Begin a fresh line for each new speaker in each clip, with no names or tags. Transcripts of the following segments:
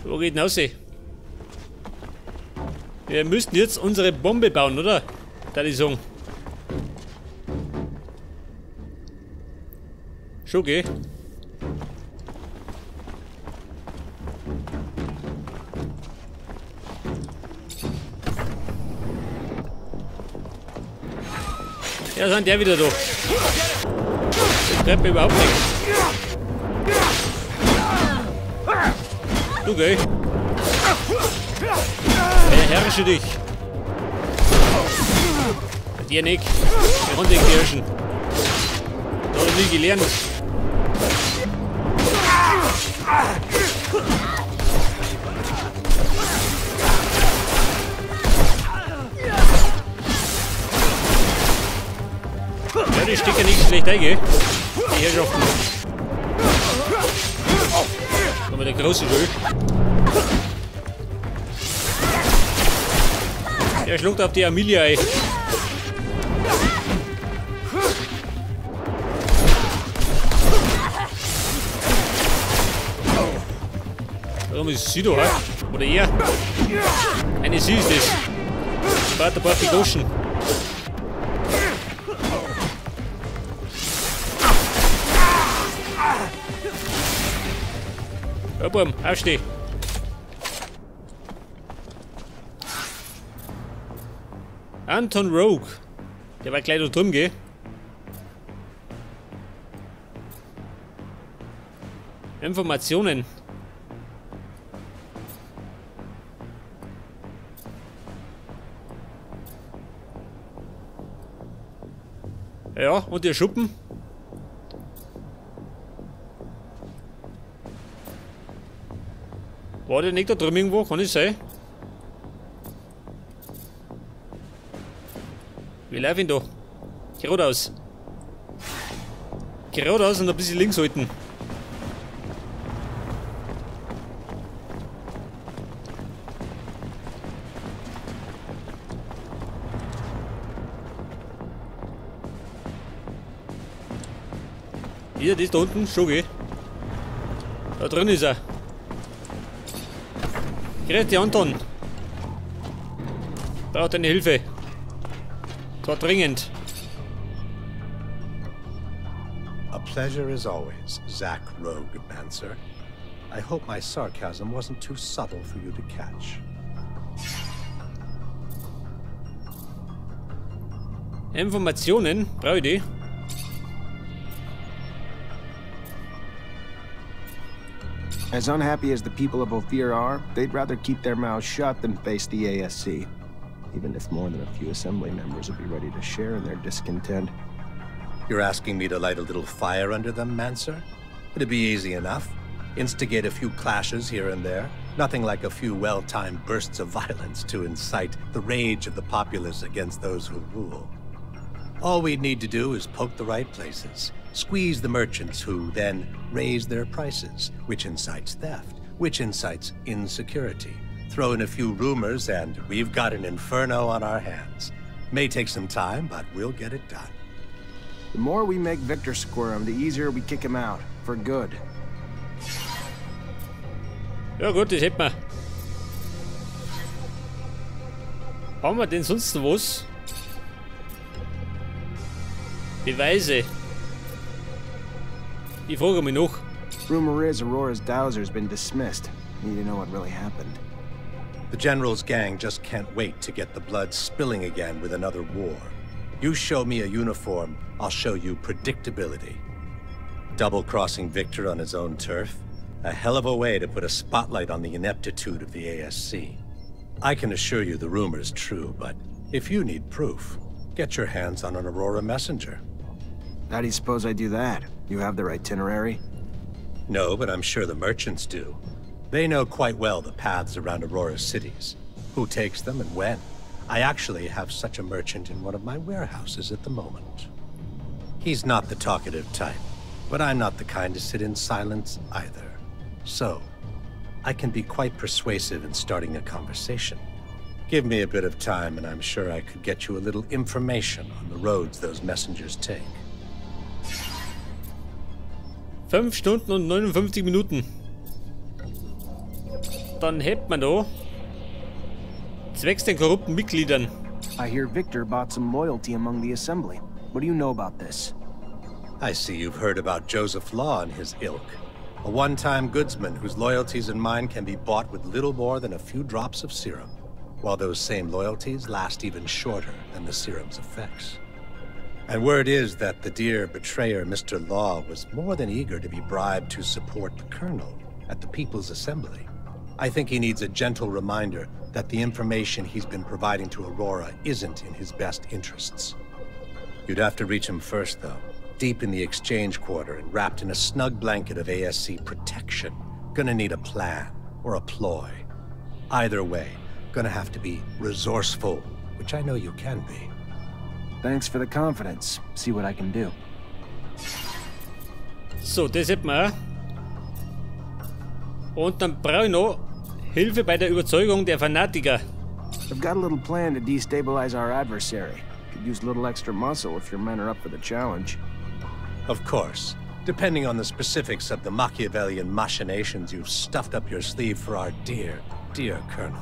Wo geht denn raus? Wir müssten jetzt unsere Bombe bauen, oder? Da die sagen. Schon, gell? Ja, sind der wieder da. Das brennt mir überhaupt nicht. Du, gell? Beherrsche dich. Bei dir nicht. Wir haben dich beherrschen. Da hab ich nie gelernt. Ja, die stecken nicht schlecht ein, gell? Die Herrschaften. Nochmal der große Schuld. Der schluckt auf die Amelia, ey. Warum ist sie da, hä? Oder er? Eine sie ist das. Spart ein paar Figoschen. Ja, Buben, aufsteh. Anton Rogue. Der war gleich da drüben, gell? Informationen. Ja, und der Schuppen? War der nicht da drüben irgendwo? Kann es sein? Wie läuft ihn da? Geradeaus. Geradeaus und ein bisschen links halten. Ist er das da unten? Schon, gell? Da drin ist er. Grüß dich, Anton. Braucht deine Hilfe. Zwar dringend.
A pleasure as always, Zack Rogue Manser. I hope my sarcasm wasn't too subtle for you to catch.
Informationen brauche ich die.
As unhappy as the people of Ophir are, they'd rather keep their mouths shut than face the ASC. Even if more than a few assembly members would be ready to share in their discontent.
You're asking me to light a little fire under them, Manser? It'd be easy enough. Instigate a few clashes here and there. Nothing like a few well-timed bursts of violence to incite the rage of the populace against those who rule. All we'd need to do is poke the right places, squeeze the merchants who then raise their prices, which incites theft, which incites insecurity. Throw in a few rumors and we've got an inferno on our hands. May take some time, but we'll get it done.
The more we make Victor squirm, the easier we kick him out, for good.
Ja gut, das hätten wir. Haben wir denn sonst noch was? Beweise. Ich frage mich noch.
Rumor is Aurora's dowser's been dismissed. Need to know what really happened.
The General's gang just can't wait to get the blood spilling again with another war. You show me a uniform, I'll show you predictability. Double-crossing Victor on his own turf? A hell of a way to put a spotlight on the ineptitude of the ASC. I can assure you the rumor's true, but if you need proof, get your hands on an Aurora messenger.
How do you suppose I do that? You have their itinerary?
No, but I'm sure the merchants do. They know quite well the paths around Aurora's cities. Who takes them and when. I actually have such a merchant in one of my warehouses at the moment. He's not the talkative type, but I'm not the kind to sit in silence either. So, I can be quite persuasive in starting a conversation. Give me a bit of time and I'm sure I could get you a little information on the roads those messengers take.
5 Stunden und 59 Minuten. Dann hätten wir da zwecks den korrupten Mitgliedern.
I hear Victor bought some loyalty among the Assembly. What do you know about this?
I see you've heard about Joseph Law and his ilk. A one-time goodsman whose loyalties and mine can be bought with little more than a few drops of serum, while those same loyalties last even shorter than the serum's effects. And word is that the dear betrayer, Mr. Law, was more than eager to be bribed to support the Colonel at the People's Assembly. I think he needs a gentle reminder that the information he's been providing to Aurora isn't in his best interests. You'd have to reach him first, though. Deep in the exchange quarter and wrapped in a snug blanket of ASC protection. Gonna need a plan or a ploy. Either way, gonna have to be resourceful, which I know you can be.
Thanks for the confidence. See what I can do.
So, das hätten wir auch. Und dann brauche ich noch Hilfe bei der Überzeugung der Fanatiker.
I've got a little plan to destabilize our adversary. Could use a little extra muscle if your men are up for the challenge.
Of course. Depending on the specifics of the Machiavellian machinations you've stuffed up your sleeve for our dear, dear Colonel.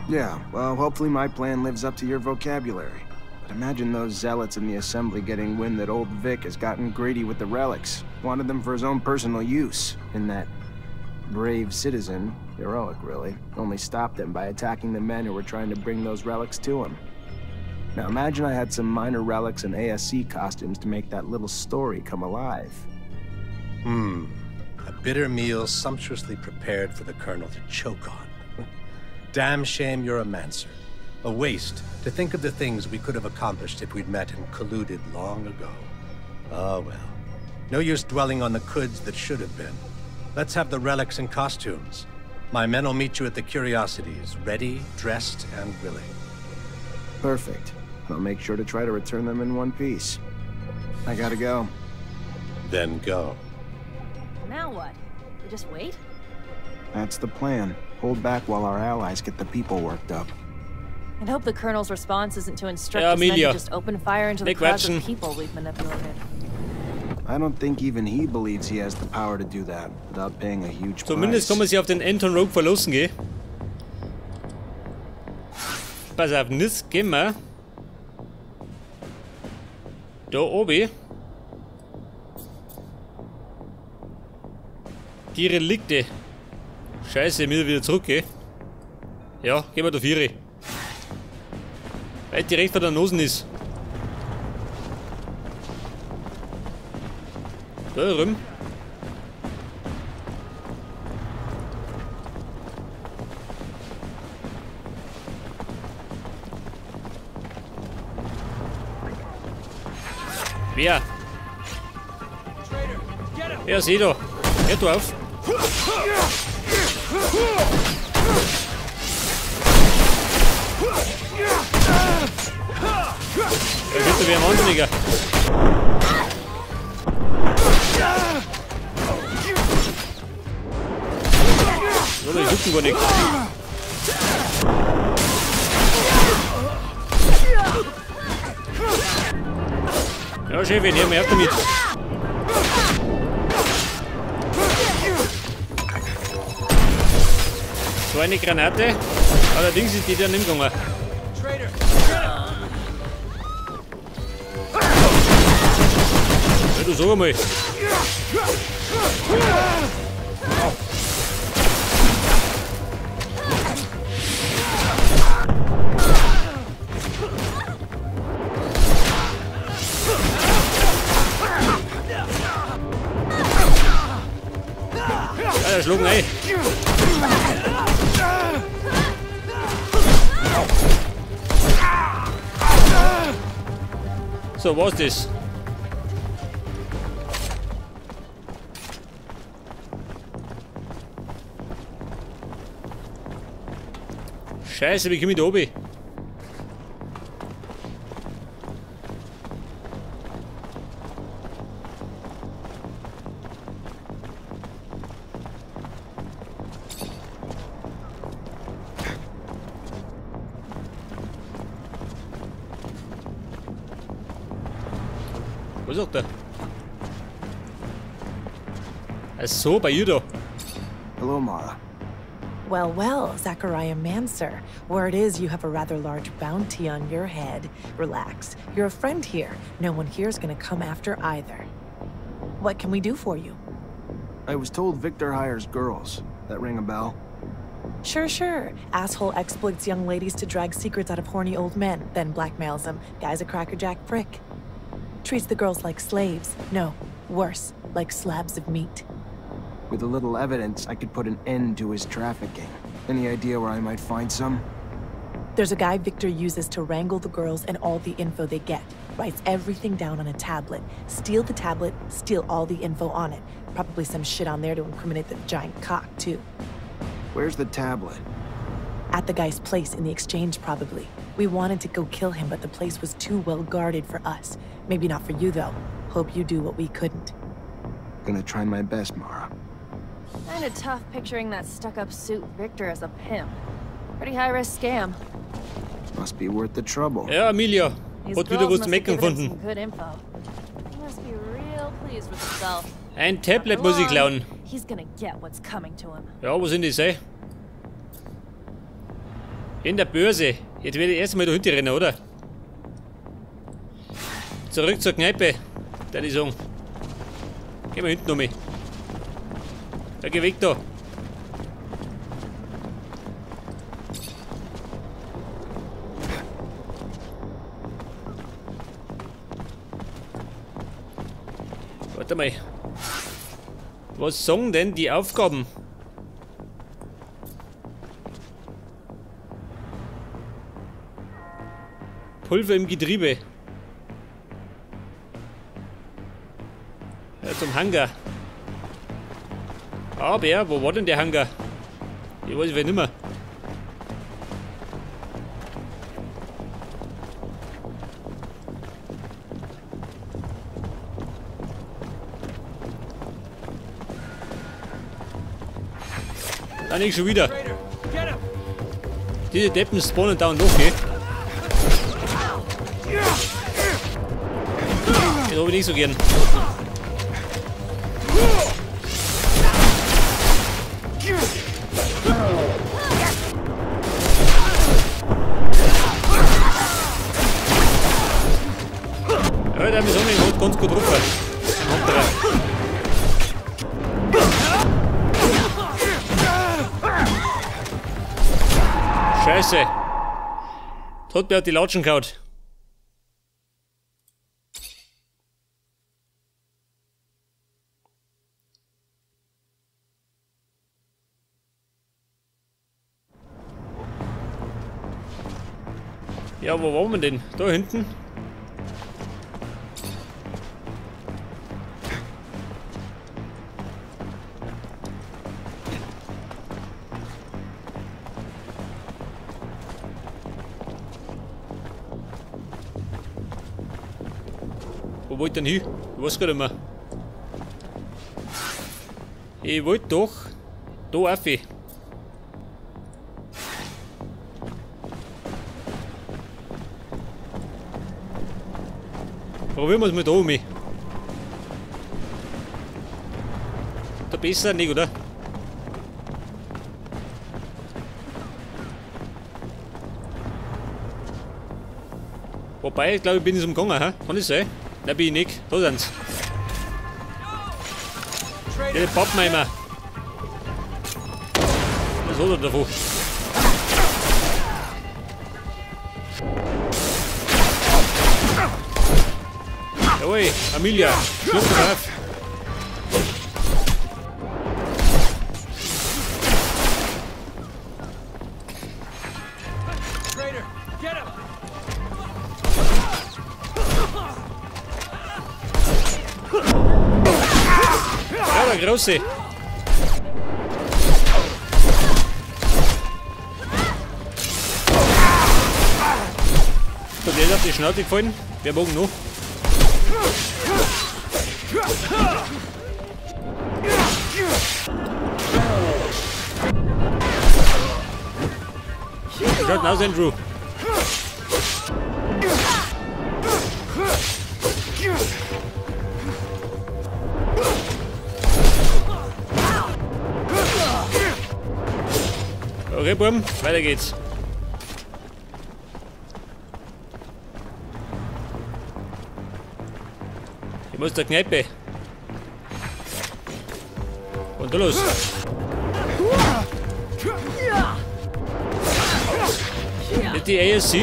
Yeah, well, hopefully my plan lives up to your vocabulary. But imagine those zealots in the Assembly getting wind that old Vic has gotten greedy with the relics, wanted them for his own personal use, and that brave citizen, heroic really, only stopped them by attacking the men who were trying to bring those relics to him. Now imagine I had some minor relics and ASC costumes to make that little story come alive.
A bitter meal sumptuously prepared for the Colonel to choke on. Damn shame you're a Mancer. A waste to think of the things we could have accomplished if we'd met and colluded long ago. Ah, well. No use dwelling on the coulds that should have been. Let's have the relics and costumes. My men will meet you at the Curiosities, ready, dressed, and willing.
Perfect. I'll make sure to try to return them in one piece. I gotta go.
Then go.
Now what? We just wait?
That's the plan. Hold back while our allies get the people worked up.
And hope the Colonel's response isn't to instruct
Ja,
us men to
Amelia.
just open fire into the
Nicht
crowds
quatschen.
of people we've manipulated.
I don't think even he believes he has the power to do that without paying a huge
Zumindest
price.
kann man sich auf den Anton Rogue verlassen, gell? Pass auf, jetzt gehen wir da oben die Relikte. Scheiße, wir wieder zurück, gell? Ja, gehen wir da vier. Weil direkt vor der Nase ist. Da drüben. Wer? Ja, seh da. Hör du auf. Da wird er wie ein Wahnsinniger. So, die jucken gar nicht. Ja, Chefin, hör mir auf damit. So eine Granate. Allerdings ist die dann nicht gegangen. Ja, du sag einmal. Ja, der schlug ein. So, was das? Scheiße, wie komme ich da oben? Was sagt er? Ach so, bei ihr da.
Hello, Mara.
Well, well, Zachariah Manser. Word is you have a rather large bounty on your head. Relax. You're a friend here. No one here's gonna come after either. What can we do for you?
I was told Victor hires girls. That ring a bell?
Sure, sure. Asshole exploits young ladies to drag secrets out of horny old men, then blackmails them. Guy's a crackerjack prick. Treats the girls like slaves. No, worse, like slabs of meat.
With a little evidence, I could put an end to his trafficking. Any idea where I might find some?
There's a guy Victor uses to wrangle the girls and all the info they get. Writes everything down on a tablet. Steal the tablet, steal all the info on it. Probably some shit on there to incriminate the giant cock, too.
Where's the tablet?
At the guy's place in the exchange, probably. We wanted to go kill him, but the place was too well guarded for us. Maybe not for you, though. Hope you do what we couldn't.
Gonna try my best, Mara.
Kinda tough picturing that stuck-up suit Victor as a pimp. Pretty high-risk scam.
Must be worth the trouble.
Ja, Amelia.
These
Hat wieder
girls
was
must
zu
have
meckern
given him
gefunden.
some good info. He must be real pleased with himself.
Ein Tablet
After
muss ich
long,
klauen.
He's gonna get what's coming to him.
Ja, wo sind die sei? In der Börse. Jetzt werde ich erstmal da hinten rennen, oder? Zurück zur Kneipe, würde ich sagen. Gehen wir hinten um mich. Ja, geh weg da. Warte mal. Was sagen denn die Aufgaben? Pulver im Getriebe. Ja, zum Hangar. Aber, wo war denn der Hangar? Ich weiß es nicht mehr. Da nicht schon wieder. Diese Deppen spawnen dauernd noch, gell? Das hab ich nicht so gern. Ja, der Missouri hat ganz gut drauf. Scheiße. Hat mir auf die Latschen gehauen. Ja, wo waren wir denn? Da hinten? Wo wollt ihr denn hin? Ich weiß gar nicht mehr. Ich wollte doch da rauf. Probieren wir es mal da um. Da besser nicht, oder? Wobei, ich glaube, ich bin es umgegangen, hä? Kann das sein? Nein, bin ich nicht. Da sind's. Die Pappmeimer. Was hat er davon? Jawohl, Amelia, schluck drauf. Ja, der Große. So, der ist auf die Schnauze gefallen. Wer mag noch? Schaut aus, Andrew. Okay, Buben, weiter geht's. Ich muss zur Kneipe. Und los. Nicht die ASC.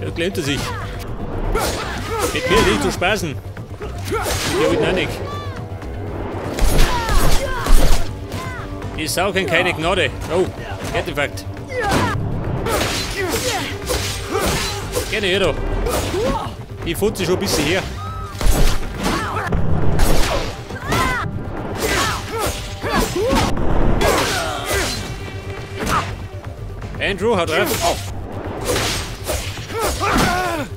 Da klemmt er sich. Mit mir nicht zu spaßen. Ich will auch nicht. Die Sau kennt keine Gnade. Oh, Herzinfarkt. Gerne her da. Ich futze schon ein bisschen her. Andrew, haut drauf.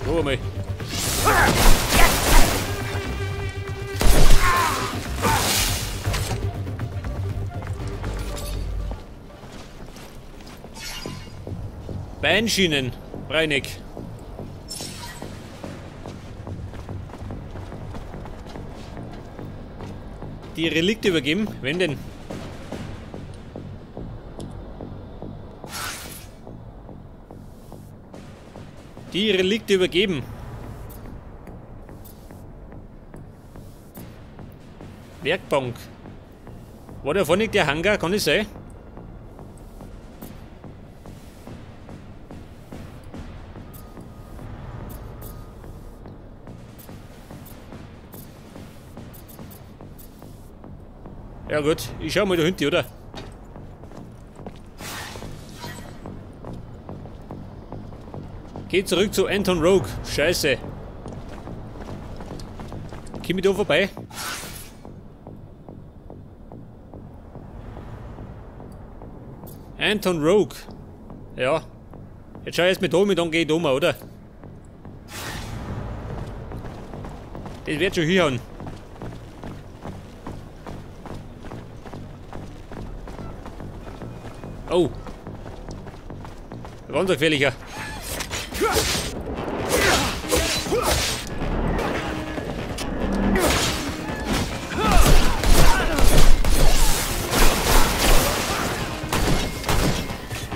Oh, mal. Beinschienen, Reinig. Die Relikte übergeben? Wenn denn? Die Relikte übergeben. Werkbank. War da vorne der Hangar? Kann das sein? Ja gut, ich schau mal da hinten, oder? Geh zurück zu Anton Rogue. Scheiße. Komm ich da vorbei? Anton Rogue. Ja. Jetzt schau ich erst mit um, dann geh ich da um, oder? Das wird schon hinhauen. Oh. Ganz ein gefährlicher.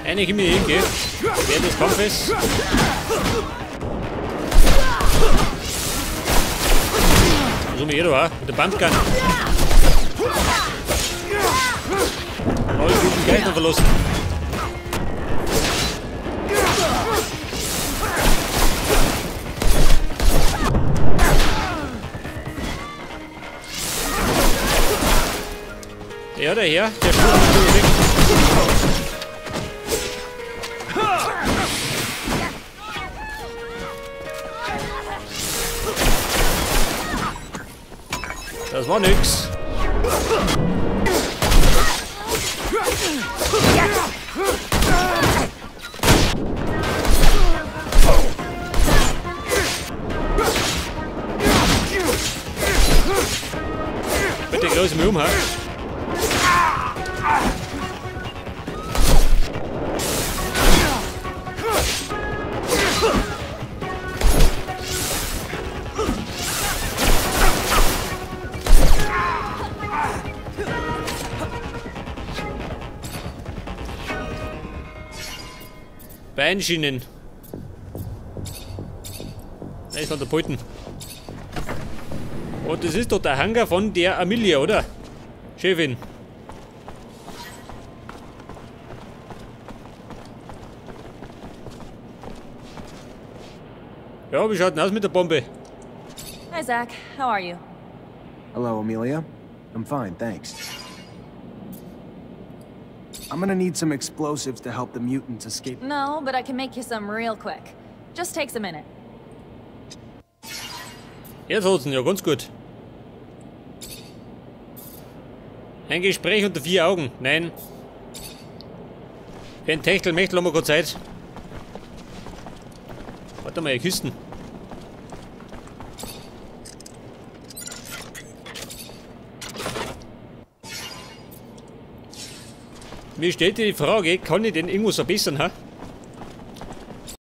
Eigentlich immer hingehen. Während des Kampfes. So wie jeder war. Mit der Pumpgun. Alle guten Geister verlassen. Ja, der Herr, der springt weg. Das war nix. Bitte groß mir um, ha? Beinschienen. Da ist an der Pulten. Und das ist doch der Hangar von der Amelia, oder? Chefin. Ja, wie schaut denn aus mit der Bombe?
Hi Zach, how are you?
Hello, Amelia. I'm fine, thanks. I'm gonna need some explosives to help the mutants escape.
No, but I can make you some real quick. Just takes a minute.
Erdhosen, ja, ganz gut. Ein Gespräch unter vier Augen. Nein. Für ein Techtelmechtel haben wir keine Zeit. Warte mal, ihr Kisten. Mir stellt die Frage, kann ich denn irgendwas verbessern, ha?